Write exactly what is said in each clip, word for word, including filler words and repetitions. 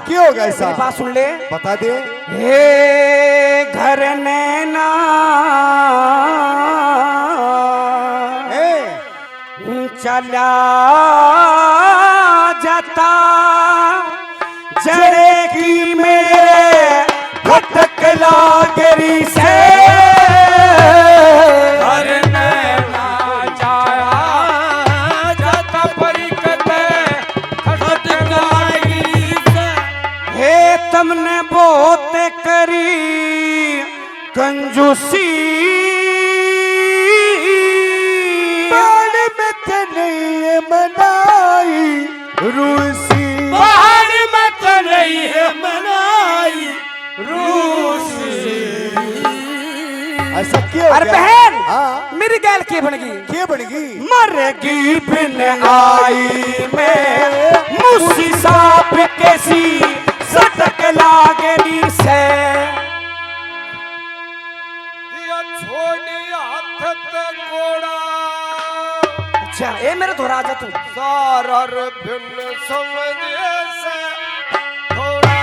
क्या हो गया ऐसा? मेरी बात सुन ले। बता दे। हे घर नैना, ए। चला जाता, जड़े की मेरे भटक लागरी से। घर नैना जाया जाता, परी कते खटक लागरी से। हे तमने बहुत करी कंजूसी। बाण में तो नहीं है मनाई रूसी। बाण में तो नहीं है मनाई रूसी। ऐसा क्यों अरे क्या? बहन, हाँ। मेरी गैल के बन गई? के बन गई? मरगी बिन आई में मूसी सांप कैसी सटक लागरी से। या छोड़ी हाथ ते कोड़ा। अच्छा, ए मेरे धोरा आ जा तू। सारा रे बिन समझे से थोड़ा।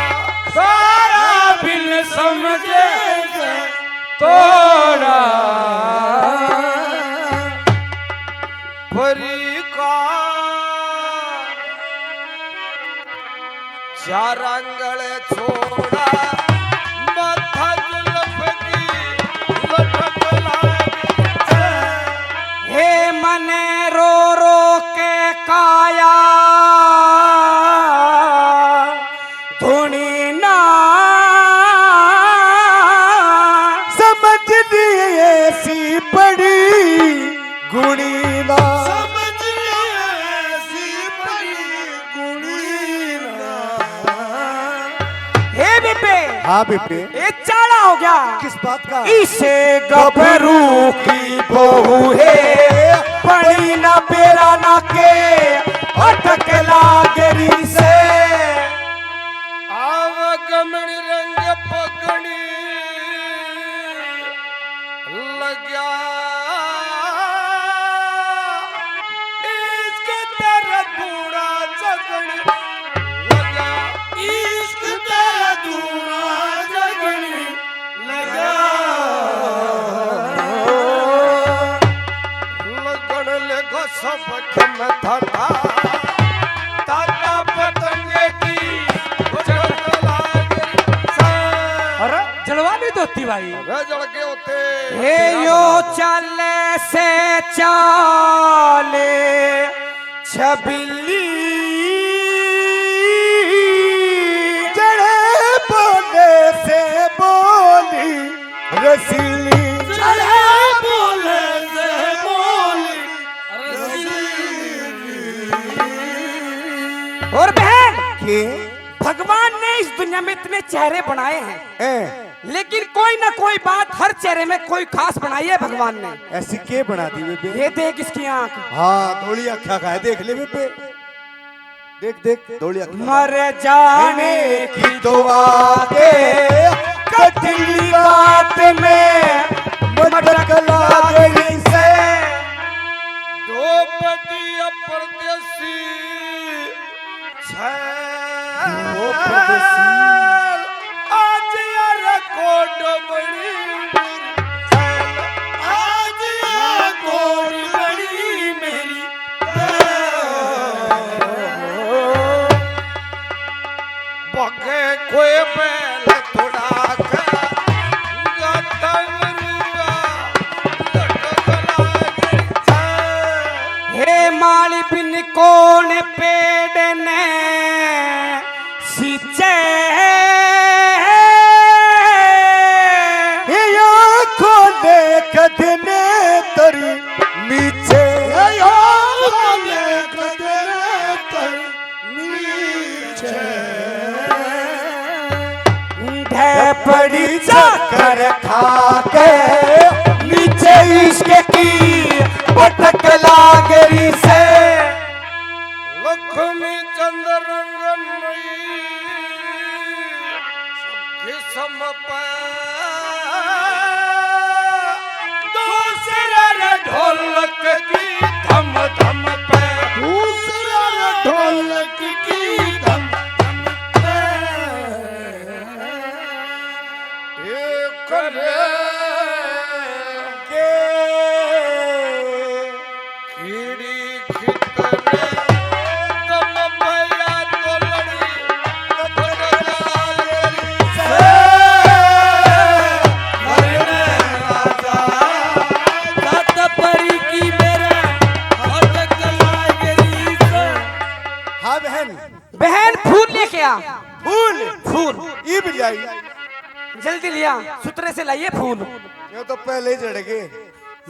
सारा बिन समझे से थोड़ा। परी का चार आंगल छोड़ा, माथा जुल्फ की लटक लागे। हे मने रो रो के काया धुनी ना। समझ लिए ऐसी बड़ी गुणी ना। समझ लिए ऐसी बड़ी गुणी ना। हे बेबे। हाँ बेबे। ये चाला हो गया। किस बात का? इसे गबरू की बहू है, पड़ी ना बेरा ना के अटक लागरी से। आव गमड़ी रंग पगड़ी लग्या, इश्क तेरा धूणा जगणी लग्या, इश्क तेरा धूणा जगणी लग्या। लगन लगा सब खम थाता, ताता पतंगे की उछल लागे सा। अरे जलवा नहीं धोती भाई। अरे जल के होते। हे यो चाले से चाले छबिली। जड़े बोले से बोली रसीली। जड़े बोले से बोली रसीली। और बहन, के? भगवान ने इस दुनिया में इतने चेहरे बनाए हैं, हैं। लेकिन कोई ना कोई बात हर चेहरे में कोई खास बनाई है भगवान ने। ऐसी के बना दी बेबे? ये देख इसकी आंख। हाँ, धोली आंख्या का है, देख ले बेबे। देख, देख, धोली आंख्या। मर जाने की दुआ के कटली बात में मटक लागरी से। द्रौपदी अपरदेसी। ओ परदेसी। आज यार कोड बड़ी मेरी, आज यार कोड बड़ी मेरी। बगे कोई बैल थोड़ा कर, गाता मरुआ, लटक लागे। हे माली बिन कौन पेड़ ने सींचे। ये आंखों ने कद ने तर नीचे। ये आंखों ने कद ने तर नीचे। ढह पड़ी चक्कर खा के नीचे इश्क की पटक लागरी से। लक्ष्मी चंद्र रंगन किस्म पे दूसरा रे ढोलक की धम धम पे, दूसरा रे ढोलक की धम धम पे। क्या? फूल। फूल। इब लाई। जल्दी लिया, सुथरे से लाइए फूल। ये तो पहले ही झड़ गए।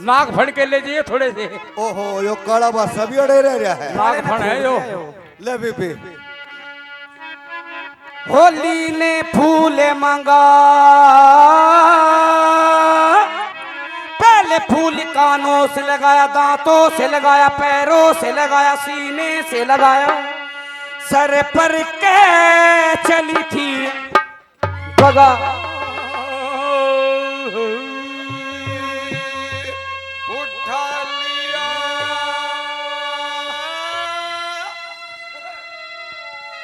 नाक फड़ के ले जाइए थोड़े से। ओहो, यो काला बासा भी अड़े रह रहा है। नाक फड़ है यो। ले बीबी। होली ने फूल मांगा, पहले फूल कानों से लगाया, दांतों से लगाया, पैरों से लगाया, सीने से लगाया, सर पर के चली थी बगा। उठा लिया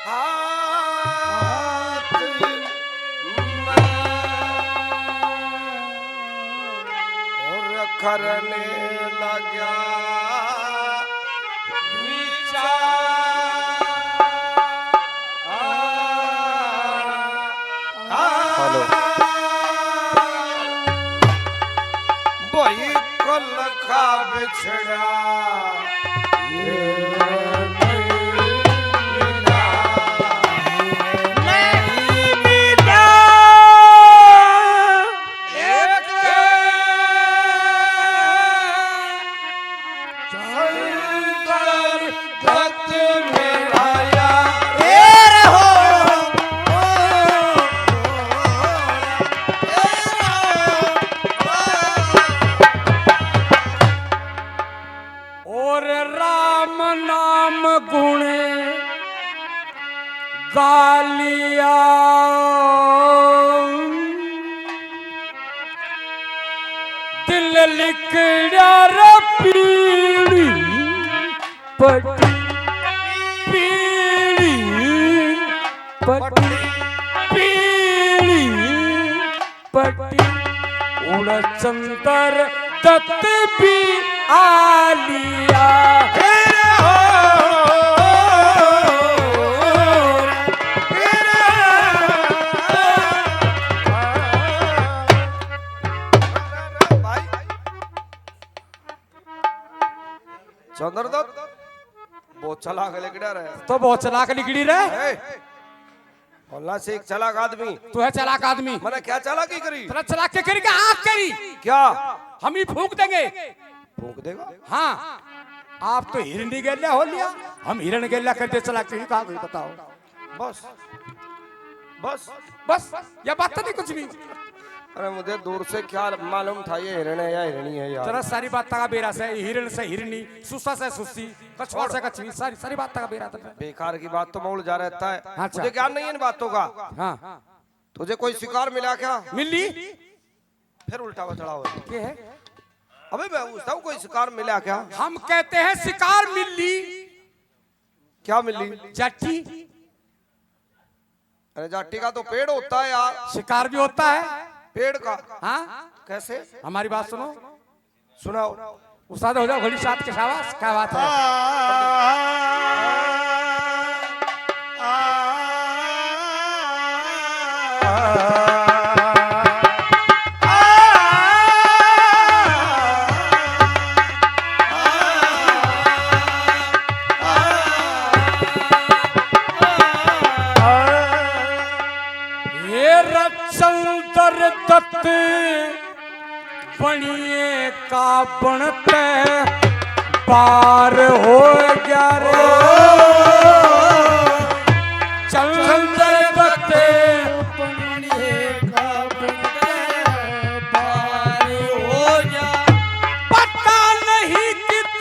हाथ में और करने लगा विचार। हेलो। भाई कल का बिछड़ा ये नहीं मिला, नहीं मिला। एक चंदर दत्त मेरा यार। ए रहो। और राम नाम गुण गालिया, दिल लिकड़ा रे पीली पटी, पीली पटी, पीली पटी। उड़ चंदर दत्त भी आलिया। चंद्रदत्त, बहुत चालाक लिकड़ा रहे। तो बहुत चालाक लिकड़ी रहे। ए, बोलना से एक चालाक आदमी। तू है चालाक आदमी। मैंने क्या चालाकी करी? तेरा चालाक के करी, क्या आँख करी? क्या? हम ही फूंक देंगे। फूंक देगा? हाँ। आप तो हिरनी गेल्या हो लिया, हम हिरण गेल्या कर दे चालाकी, कहाँ कोई बताओ? बस, बस। बस, या बात तो नहीं कुछ भी। अरे मुझे दूर से क्या मालूम था ये हिरण है या हिरणी है यार। तेरा सारी बात का बेरा से, हिरण से हिरणी, सुसा से सुसी, कछुआ से कछवी, सारी, सारी बात का बेरा था। बेकार की बात तो मैं उलझा रहता है। हाँ, अच्छा। मुझे ज्ञान नहीं है इन बातों का। हाँ। तुझे कोई शिकार मिला क्या? मिली। फिर उल्टा बतड़ा हो। क्या है? अबे मैं पूछता हूँ, कोई शिकार मिला क्या? हम कहते हैं शिकार मिली। क्या मिली? जाठी। अरे जाठी का तो पेड़ होता है यार। शिकार भी होता है। पेड़ का? हाँ। कैसे? हमारी बात सुनो। सुनाओ। उस्ताद हो जाओ, घड़ी साथ के, शाबाश, क्या बात है। ये रचल दर दत्त बनिए का बनते पार हो गया रे। चंद्र बत्ते बनिए का बनते पार हो गया। पता नहीं कित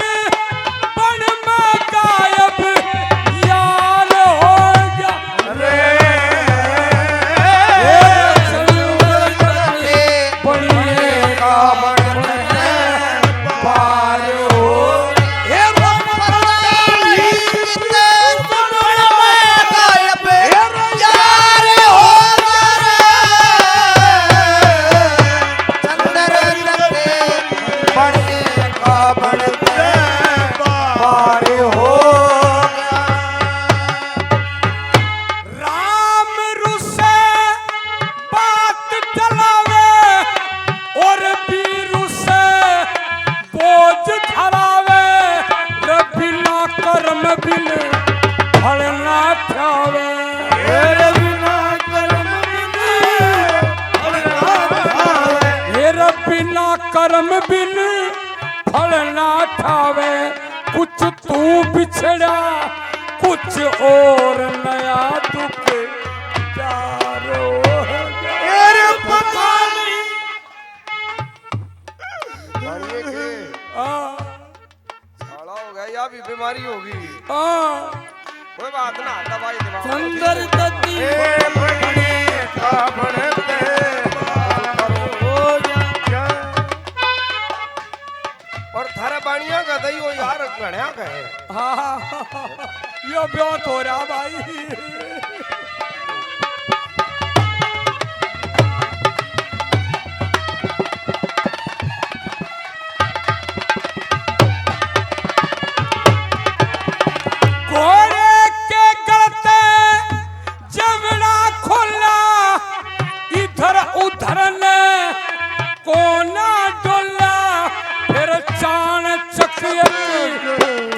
बन में गायब यार हो गया रे। ठावे, कुछ तू बिछड़ा, कुछ और नया दुख प्यार हो गया। अरे पता नहीं। मानिए कि हाँ। साला हो गया, या भी बीमारी होगी। हाँ। कोई बात ना, दवाई दवा। चंदर दत्ती। ए, बने का बनते। हो जा। क्या? और थारे बाणिया का दही हो यार, घणा का है। हाँ, यो ब्योत हो रहा भाई। घोड़े के गल ते जबड़ा खोला, इधर उधर ने कोना डोला, फिर चाणचक एक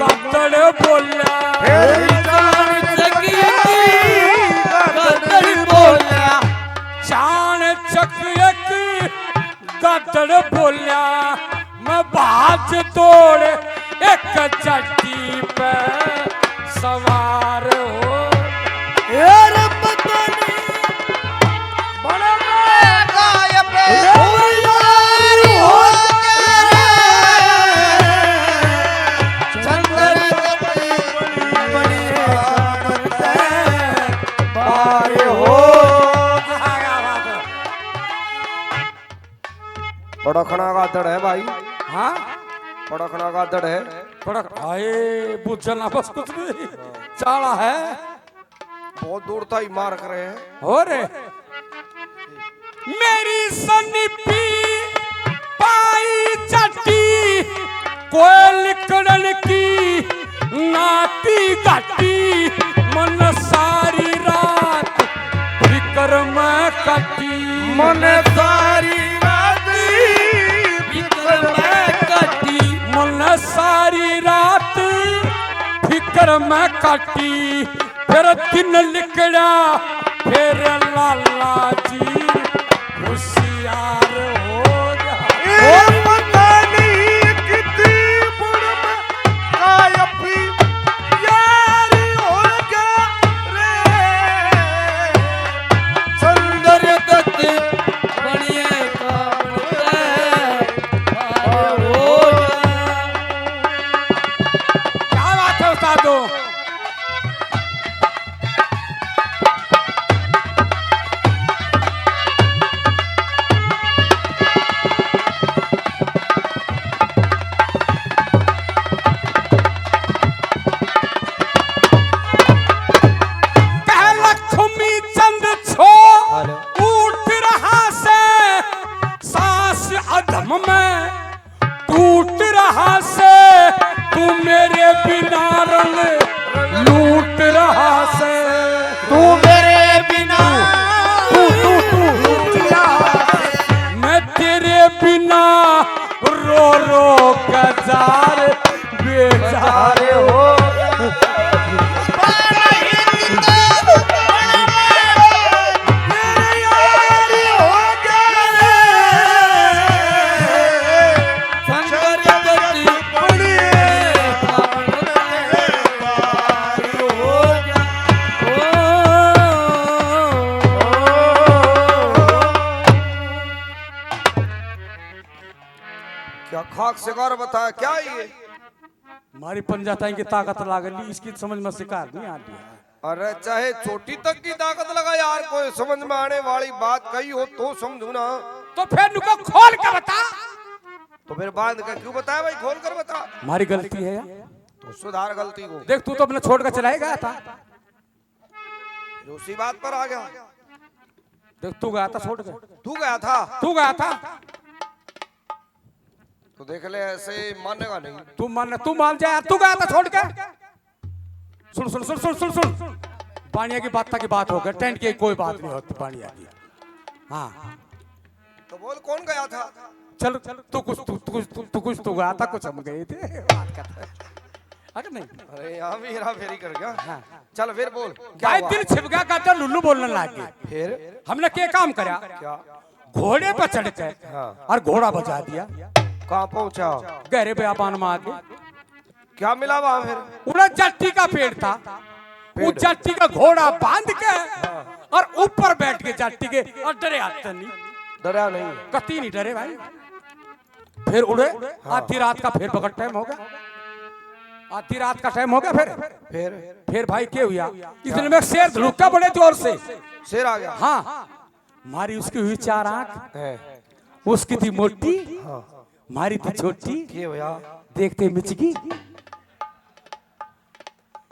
गादड़ बोला। फिर चाणचक एक गादड़ बोला। चाणचक एक गादड़ बोल्या, मैं भाज दौड़ एक जट्टी पे सवार हो। ए रे पता नहीं, बड़ा गायब हो यार हो गया रे। चंदर बड़ी बार हो। पड़खना गादड़ है भाई। हाँ? पड़खना गादड़ है। पड़ख-, हाय, बुझल ना बस कुछ भी। चाला है। बहुत दूर ताई मार करे है। हो रे। मेरी सनिपी पाई चट्टी, कोई लिकड़न की नाती घाटी, मन सारी रात फिकर में काटी। मन सारी रात फिकर में काटी। मन सारी रात फिकर में काटी। फिर दिन लिकड़ा, फिर लाला जी होशियार हो गया। ए पता नहीं कितनी बुढ़ में कायपी यार हो गया रे। चंदर दत्त बनिए का बनता है, पार हो गया। क्या बात है उस्तादों। कह लक्ष्मी चंद छो हेलो। उठ रहा से, सांस अधम में टूट रहा से, तू मेरे बिना रंग लूट रहा से। तू मेरे बिना तू, तू, तू, तू। मैं तेरे बिना रो रो के जार बेजार हो। क्या खाक शिकार बताया, क्या ये? मारी पंजा ताई की ताकत लाग ली, इसकी समझ में शिकार नहीं आती है। अरे चाहे छोटी तक की ताकत लगा यार, कोई समझ में आने वाली बात कही हो तो समझू ना। तो फिर नुको खोल के बता। तो फिर बांध के क्यों बताया भाई, खोल कर बता। मारी गलती है यार। तो सुधार गलती को। देख तू तो अपने छोड़ के चला ही गया था। फिर उसी बात पर आ गया। देख तू गया था छोड़ के। तू गया था। तू गया था। तो देख ले, ऐसे मानेगा नहीं। तू मान, तू मान जा, तू गया था छोड़ के। सुन, सुन, सुन, सुन, सुन, सुन। बाणिया की बात की बात हो गई, टेंट की कोई बात नहीं होती बाणिया की। हाँ। तो बोल, कौन गया था? चल, तू कुछ, तू, तू कुछ, तू, तू कुछ तो गया था, कुछ हम गए थे। बात कर। है कि नहीं? अरे, यहाँ भी हेरा फेरी कर गया। हाँ। चल, फिर बोल, क्या भाई, हुआ? दिल छिप गया, कहता लुल्लू बोलने लग गए। फिर? हमने क्या काम करा? क्या? घोड़े पर चढ़ के हाँ। और घोड़ा बजा दिया। कहाँ पहुंचा? गहरे बयाबान में आके। क्या मिला वहां फिर? उड़े जट्टी का पेड़ था। वो पेड़। जट्टी का घोड़ा बांध के हाँ। और ऊपर बैठ के जट्टी के, और डरे हाथ नहीं। डरा नहीं। कती नहीं डरे भाई। फिर उड़े, हाँ। आधी रात का फिर बखत टाइम हो गया। आधी रात का टाइम हो गया फिर। फिर? फिर भाई क्या हुआ? इतने में शेर धड़ुका बड़े जोर से। शेर आ गया। हाँ। मारी उसकी हुई चार आंख। है। उसकी थी मोटी, हाँ। मारी थी छोटी। के होया? देखते मिचकी।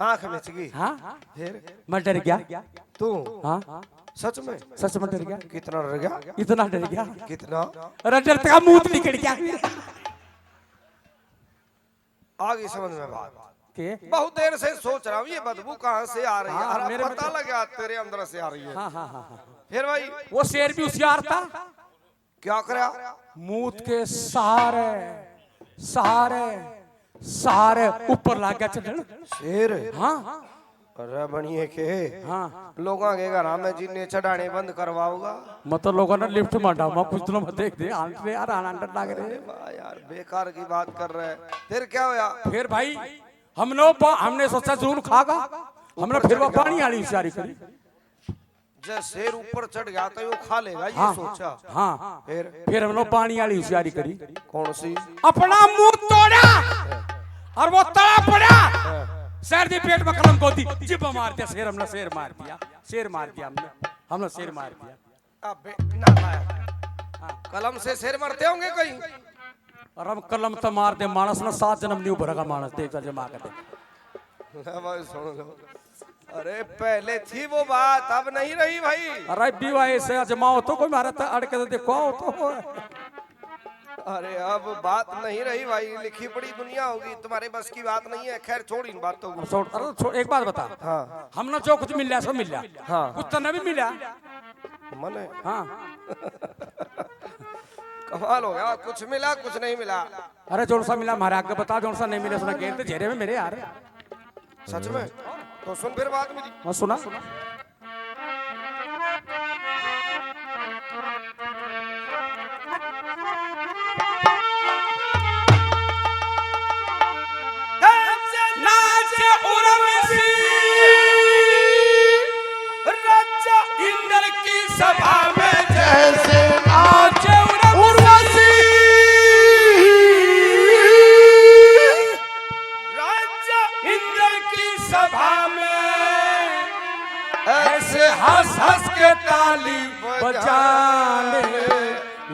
आंख मिचकी। हाँ। फिर? मैं डर गया। तू? हाँ। सच में? सच में डर गया। कितना डर गया? इतना डर गया। कितना? अरे डर तक मूत निकल गया। आ गई समझ में बात। के? बहुत देर से सोच रहा हूँ ये बदबू कहाँ से आ रही है। हाँ, अरे मेरे पता लगा तेरे अंदर से आ रही है। हाँ, हाँ, हाँ, हाँ। फिर भाई? वो शेर भी होशियार था। क्या करया? मूत के सहारे, सहारे, सहारे ऊपर लाग गया चढ़न। शेर? हाँ। अरे बनिए के? हाँ। लोगों के घरां में जिन्ने चढ़ाने बंद करवाओगा। मैं तो लोगों ने लिफ्ट में डामा पूछ लो, मैं देख दे, हाल रे यार, आनंद लाग रहे। अरे वाह यार, बेकार की बात कर रहे हैं। फिर क्या होया? फिर भाई, हमने वो पा-, हमने सोचा जरूर खागा, हमने ऊपर फिर वो चढ़ गया। पानी वाली होशियारी करी। जै शेर ऊपर चढ़ गया तो यो खा लेगा, ये हाँ, सोचा। हाँ। फिर? फिर हमने पानी वाली होशियारी करी। कौन सी? अपना मुंह तोड़ा और वो तड़ा पड़ा। हाँ। शेर दी पेट में कलम को दी, जिब मार दिया शेर, हमने शेर मार दिया, शेर मार दिया हमने, हमने शेर मार दिया। अबे नालायक। हाँ। कलम से शेर मरते होंगे कहीं? और हम कलम तो मार दे मानस ना, सात जन्म न्यू भरेगा मानस, देख जमा कर दे। ले भाई सुन लो। अरे पहले थी वो बात, अब नहीं रही भाई। अरे बीवाई से आजमाओ तो कोई मारा था, अड़के तो देखो आओ तो। अरे अब बात नहीं रही भाई, लिखी पड़ी दुनिया होगी, तुम्हारे बस की बात नहीं है। खैर छोड़ इन बातों को। छोड़, अरे छोड़, एक बात बता। हाँ। हमने जो कुछ मिल लिया सो मिल लिया। हाँ। कुछ तो नहीं मिला। मने? हाँ। कमाल हो गया, कुछ मिला कुछ नहीं मिला। अरे जोन सा मिला हमारे आगे बता, जोन सा नहीं मिला उसने गेंद झेरे में मेरे यार। सच में? तो सुन फिर बात मेरी। हाँ सुना। नाच उर्वशी, राजा इंद्र की सभा में जैसे नाच उर्वशी। राजा इंद्र की सभा में ऐसे हंस हंस के ताली बजाने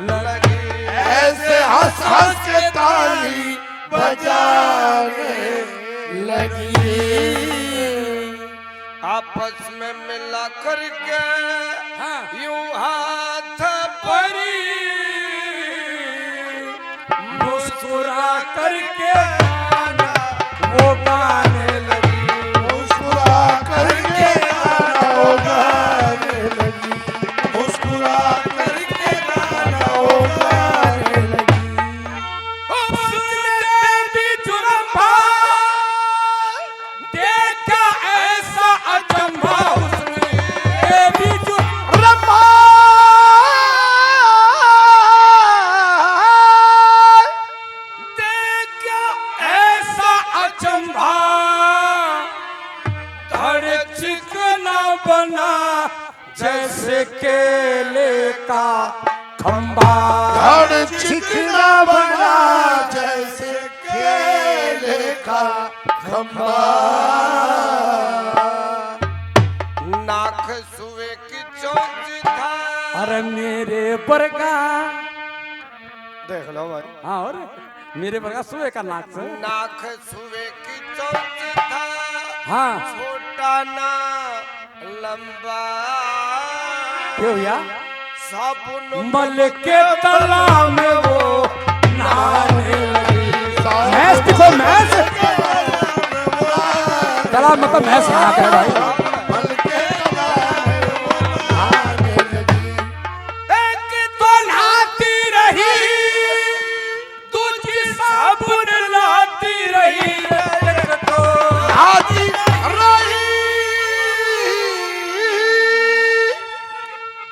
लगी। ऐसे हंस हंस के ताली बजाने लगी। आपस में मिला करके हाँ। यूं हाथ भरी मुस्कुरा करके गाना वो गाने लगी। मुस्कुरा करके गाना वो गाने लगी। मुस्कुरा करके गाना वो गाने लगी। उसने भी जुल्फा देखा ऐसा अचंभा, उसने भी जुल्फा देखा ऐसा अचंभा, धड़ चिकना बना जैसे केले का खंभा। धड़ चिकना बना जैसे केले का खंभा। नाक सुए की चोंच था। अरे मेरे बरगा। देख लो भाई। हाँ, और मेरे बरगा सुए का नाक से। नाक सुए की चोंच था। हाँ। छोटा ना लंबा। क्यों भैया? साबुन मल के तला में वो नहाने लगी। भैंस दिखो, भैंस। तला में तो भैंस नहा है भाई। एक तो नहाती रही, दूजी साबुन लाती रही, एक तो नहाती रही,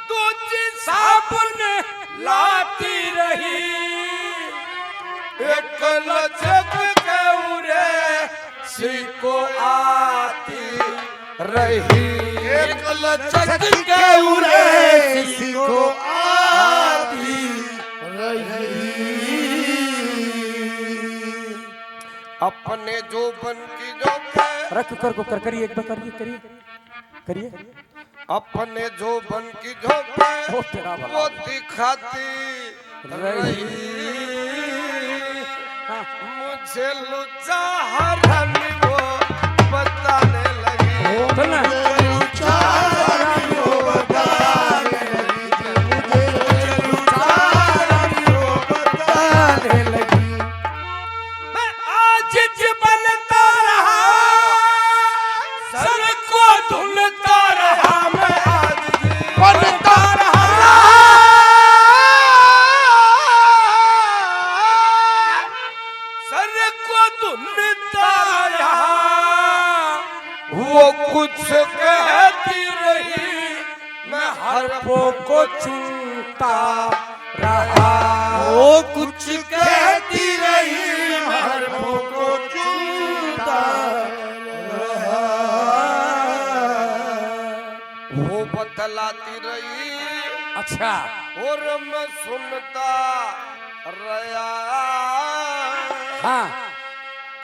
दूजी साबुन लाती रही। लचक के उरे सीको आती रही। एक लचक के उरे सीको आती रही। अपने जोबन की जो के रख कर को कर करिए, एक बार करिए, करिए, करिए। अपने जोबन की जो के वो तेरा भला वो हो। दिखाती रही। हाँ। मुझे लुच्चा हरामी वो बताने लगी। बोल ना। मुझे लुच्चा हरामी वो बताने लगी। मुझे लुच्चा हरामी वो बताने लगी। मैं आज बनता रहा, सर को धुनता रहा, मैं आज बनता रहा, सर को धुनता रहा। वो कुछ कहती रही, मैं हरफों को चुनता रहा। वो कुछ कहती रही, मैं हरफों को चुनता रहा। वो बतलाती रही। अच्छा। और मैं सुनता रहा। हाँ।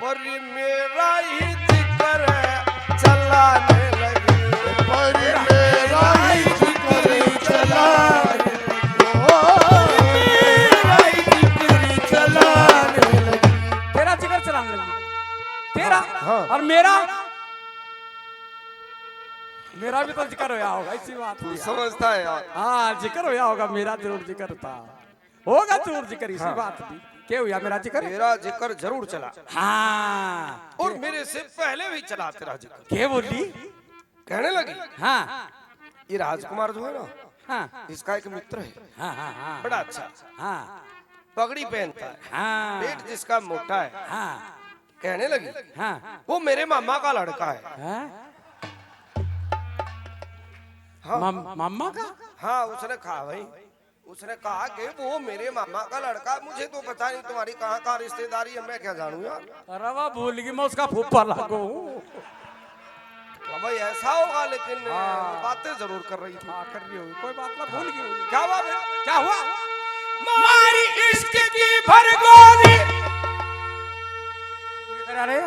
पर मेरा ही जिक्र चलाने लगी। पर मेरा ही जिक्र चलाने लगी। ओ, मेरा ही जिक्र चलाने लगी। तेरा जिक्र चलाने लगी। तेरा हाँ, हाँ। और मेरा, मेरा भी तो जिक्र होया होगा, इसी बात तू नहीं है। समझता है यार। हाँ, जिक्र होया होगा, मेरा जरूर जिक्र था। होगा जरूर जिक्र, इसी हाँ। बात भी। के हुआ मेरा जिक्र? मेरा जिक्र जरूर चला। हाँ। और मेरे से पहले भी चला तेरा जिक्र। के बोली? कहने लगी। हाँ। ये राजकुमार जो है ना, हाँ। इसका एक मित्र है। हाँ, हाँ, हाँ। बड़ा अच्छा। हाँ। पगड़ी पहनता है। हाँ। पेट जिसका मोटा है। हाँ। कहने लगी। हाँ। वो मेरे मामा का लड़का है। हाँ? हाँ। माम-, मामा का? हाँ, उसने कहा भाई, उसने कहा कि वो मेरे मामा का लड़का, मुझे तो पता नहीं तुम्हारी कहाँ कहाँ रिश्तेदारी है, मैं क्या जानूँ यार। अरे वाह, भूल गई मैं उसका फूफा लागो हूँ। हाँ भाई, ऐसा होगा, लेकिन हाँ। बातें जरूर कर रही थी। हाँ, कर रही होगी, कोई बात ना, भूल गई होगी। क्या हुआ फिर? क्या हुआ? मारी इश्क की भर गोली। अरे,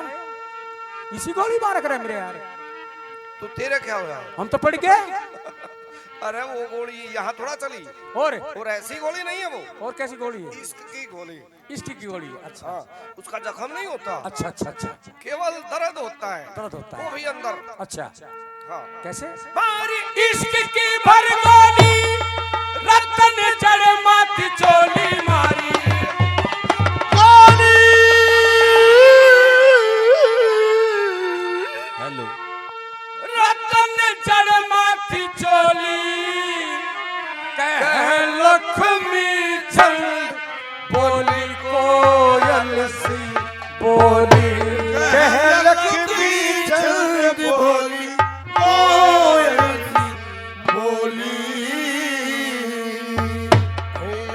इसी गोली मार करे मेरे यार। तो तेरा क्या हुआ? हम तो पड़ गए। अरे, वो गोली यहाँ थोड़ा चली। और? और ऐसी गोली नहीं है वो। और कैसी गोली है? इश्क की गोली। इश्क की गोली, अच्छा। हाँ, उसका जख्म नहीं होता। अच्छा, अच्छा, अच्छा। केवल दर्द होता है। दर्द होता है। वो भी अंदर। अच्छा। हाँ। कैसे? मारी इश्क की भर गोली, रतन जड़ माथ चोली मारी। गोली। हेलो। रतन जड़ माथ चोली, कह लक्ष्मी छंद बोली कोयल सी बोली। कह लक्ष्मी छंद बोली कोयल सी बोली।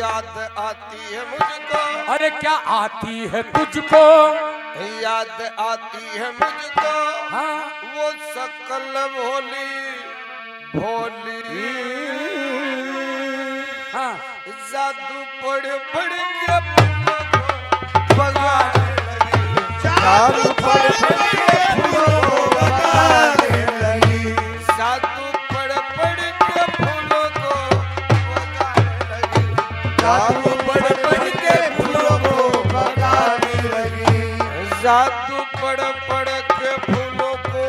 याद आती है मुझको। अरे क्या आती है तुझको? याद आती है मुझको। हाँ। वो शक्ल भोली भोली। हाँ। जादू पढ़ पढ़ के फूलों को बगाने लगी। जादू पढ़ पढ़ के फूलों को बगाने लगी। जादू पढ़ पढ़ के फूलों को बगाने लगी। जादू पढ़ पढ़ के फूलों को बगाने लगी। जादू पढ़ पढ़ के फूलों को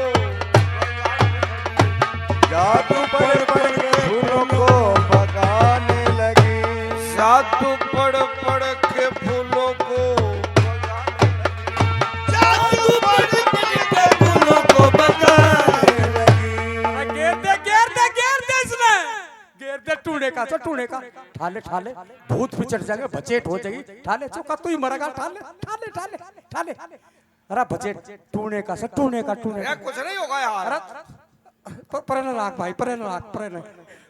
जादू पढ़ पढ़ के फूलों को बगाने लगी। जादू पढ़ पढ़ के फूलों को। जादू पढ़ पढ़ के फूलों को बगाने लगी। अरे घेर दे, घेर दे, घेर दे इसने। घेर दे टूने का, चल टूने का। ठाले, ठाले। भूत भी चढ़ जाएंगे, बचेट हो जाएगी। ठाले, चौका तू ही मरेगा। ठाले, ठाले, ठाले, ठाले। अरे बचेट, टूने का, सर, टूने का, टूने का। कुछ नहीं होगा यार। अरे, प-, परे न राख भाई, परे न राख, परे न,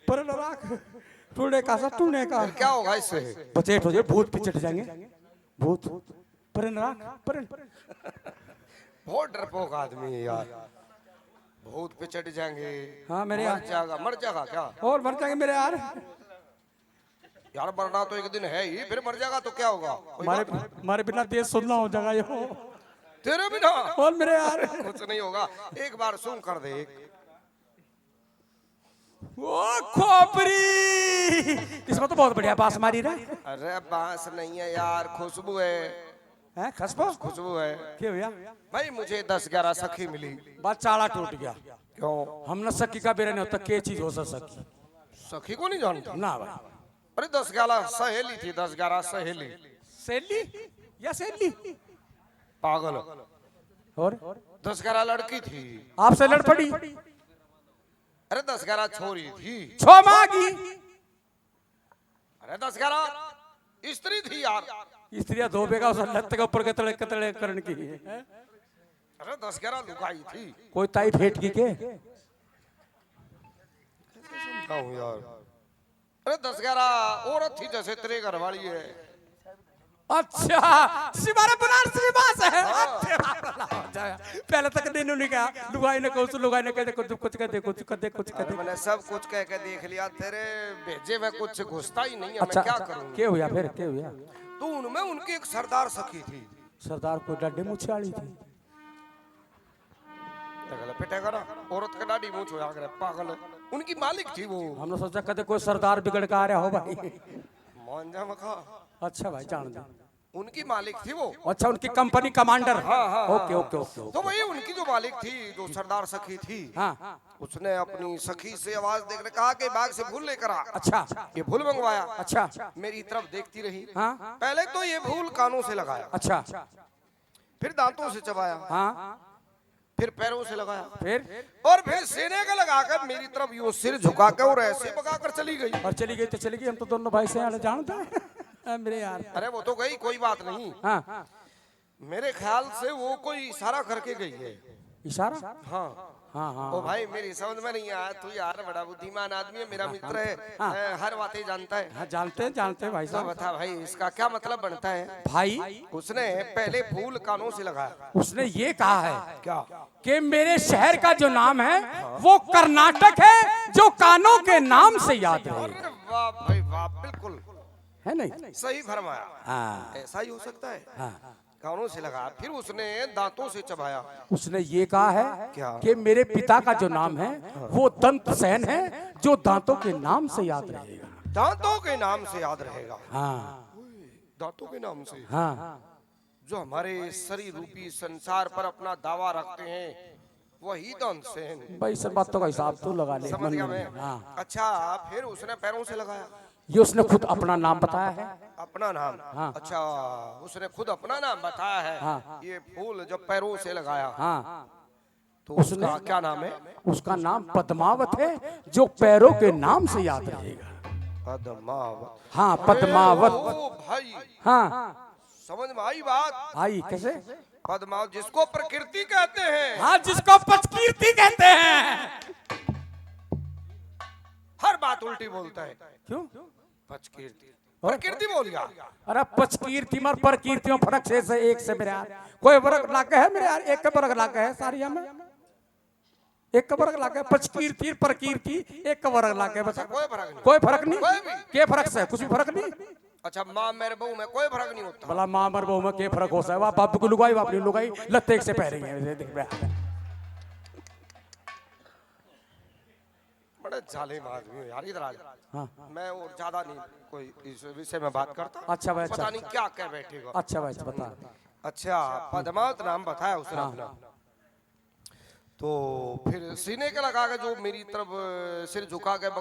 परे न राख। टूने का, सर, टूने का। क्या होगा इससे? बचेट हो जाए, भूत भी चढ़ जाएंगे। भूत। परे न राख, परे न। बहुत डरपोक आदमी है यार, भूत पे चढ़ जाएंगे। हाँ, मेरे मर यार। जाएगा, मर जाएगा क्या? और मर जाएंगे मेरे यार। यार, मरना तो एक दिन है ही, फिर मर जाएगा तो क्या होगा? कोई मारे, बात नहीं। मारे बिना देश सुन्ना हो जाएगा यो। तेरे बिना? और मेरे यार। कुछ नहीं होगा, एक बार सूंघ कर दे। एक ओ खोपरी, इसमें तो बहुत बढ़िया बांस मारी रे। अरे, बांस नहीं है यार, खुशबू है। हैं, खुशबू? खुशबू है। क्या हुआ? भाई, मुझे दस ग्यारह सखी मिली। बस चाला टूट गया। क्यों? हमने सखी का बेरा नहीं होता, क्या चीज हो सा सखी? सखी को नहीं जानता? ना भाई। अरे, दस ग्यारह सहेली थी, दस ग्यारह सहेली। सहेली या सहेली? पागल। और? दस ग्यारह लड़की थी। आपसे लड़ पड़ी? अरे, दस ग्यारह छोरी थी। छो माँ की। अरे, दस ग्यारह स्त्री थी यार। स्त्रियां धोबेगा उस लत्त के ऊपर के तले, के तले करण की। अरे, दस ग्यारह लुगाई थी। कोई ताई फेट की के? समझाऊं यार। अरे, दस ग्यारह औरत थी, जैसे तेरे घर वाली है। अच्छा, सिवारे बनारस की बात है। हाँ। तेरा भला हो जाए। पहले तक दिन नहीं कहा, लुगाई ने कुछ, लुगाई ने कहते कुछ, कुछ कहते कुछ, कहते कुछ अरे, कहते। मैंने सब कुछ कह के देख लिया, तेरे भेजे में कुछ घुसता ही नहीं है, अच्छा, मैं क्या करूं? के हुआ फिर, के हुआ? तो उनमें उनकी एक सरदार सखी थी। सरदार कोई डाडे मूछे वाली थी? देख ले, पिटेगा ना, औरत के डाडी मूछ होया करे, पागल। उनकी मालिक थी वो। हमने सोचा कदे कोई सरदार बिगड़ के आ रहा हो भाई। मान जा मखा। अच्छा भाई, जान दे। उनकी मालिक थी वो। अच्छा, उनकी कंपनी कमांडर। हाँ, हाँ, ओके, हाँ। Okay, okay, okay. तो वही उनकी जो मालिक थी, जो सरदार सखी थी, हाँ। उसने अपनी सखी से आवाज देकर कहा कि बाग से फूल लेकर आ। अच्छा। ये फूल मंगवाया। अच्छा। मेरी तरफ देखती रही। हाँ। पहले तो ये फूल कानों से लगाया। अच्छा। फिर दांतों से चबाया। हाँ। फिर पैरों से लगाया। फिर? और फिर सीने के लगाकर मेरी तरफ यूं सिर झुका के और ऐसे बगा कर चली गई। और चली गई तो चली गई, हम तो दोनों भाई से यार जानते हैं। हाँ, मेरे यार। अरे, वो तो गई, कोई बात नहीं। हाँ। मेरे ख्याल से वो कोई इशारा करके गई है। इशारा? हाँ। हाँ, हाँ, ओ हाँ। भाई, मेरी समझ में नहीं आया, तू यार बड़ा बुद्धिमान आदमी है, मेरा हाँ, मित्र हाँ, है, हाँ। अ, हर बातें जानता है। हाँ, जानते हैं, जानते हैं भाई तो साहब। बता भाई, इसका क्या मतलब बनता है? भाई? उसने पहले फूल कानों से लगाया। उसने ये कहा है क्या? कि मेरे शहर का जो नाम है, हाँ। वो कर्नाटक है, जो कानों के नाम से याद है। अरे वाह भाई वाह, बिल्कुल। है नहीं? सही फरमाया। हाँ। ऐसा ही हो सकता है। हाँ। कानों से लगा, फिर उसने दांतों से चबाया। उसने ये कहा है क्या? कि मेरे पिता का जो नाम है, हाँ। वो दंत सेन है, जो दांतों के नाम से याद रहेगा। दांतों के नाम से याद रहेगा। हाँ। दांतों के नाम से। हाँ। जो हमारे शरीर रूपी संसार पर अपना दावा रखते हैं, वही दंत सेन। भाई, सब बातों का हिसाब तू लगा ले, समझ गया मैं। हाँ। अच्छा, फिर उसने पैरों से लगाया। ये उसने खुद अपना नाम बताया है। अपना नाम? हाँ। अच्छा, उसने खुद अपना नाम बताया है। हाँ। ये फूल जब पैरों से लगाया, हाँ। तो उसने उसका क्या नाम है? उसका नाम पद्मावत है, जो पैरों के नाम से याद रहेगा। पद्मावत। हाँ, पद्मावत। ओ भाई। हाँ। समझ में आई बात? आई, कैसे? पद्मावत जिसको प्रकृति कहते हैं। हाँ, जिसको पचकीर्ति कहते हैं। हर बात उल्टी बोलता है। क्यों? पचकीर्ति। और? प्रकृति बोल गया। अरे, पचकीर्ति मर प्रकृतियों फर्क से, से एक से मेरे यार। कोई फर्क लागे है मेरे यार, एक के फर्क लागे है सारिया में। एक का फर्क लागे, पचकीर्ति, प्रकीर्ति, एक का फर्क लागे, बस। अच्छा, कोई फर्क नहीं। कोई फर्क नहीं? कोई भी? के फर्क से? कुछ भी फर्क नहीं? अच्छा, माँ मेरे बहू में कोई फर्क नहीं होता? भला माँ मेरे बहू में के फर्क हो सा? वाह, बाप की लुगाई, बाप की लुगाई, लत्ते एक से पहरेंगे, ये देख बे। बड़े जालिम आदमी हो यार, इधर आ जा। हाँ। मैं और ज्यादा नहीं कोई इस विषय में बात करता। अच्छा भाई, पता अच्छा। नहीं क्या कह बैठेगा। अच्छा भाई, अच्छा, बता। अच्छा, पद्मावत नाम बताया उसने हाँ। अपना। तो फिर सीने के लगा के जो मेरी तरफ, अ, सिर झुका के बगैर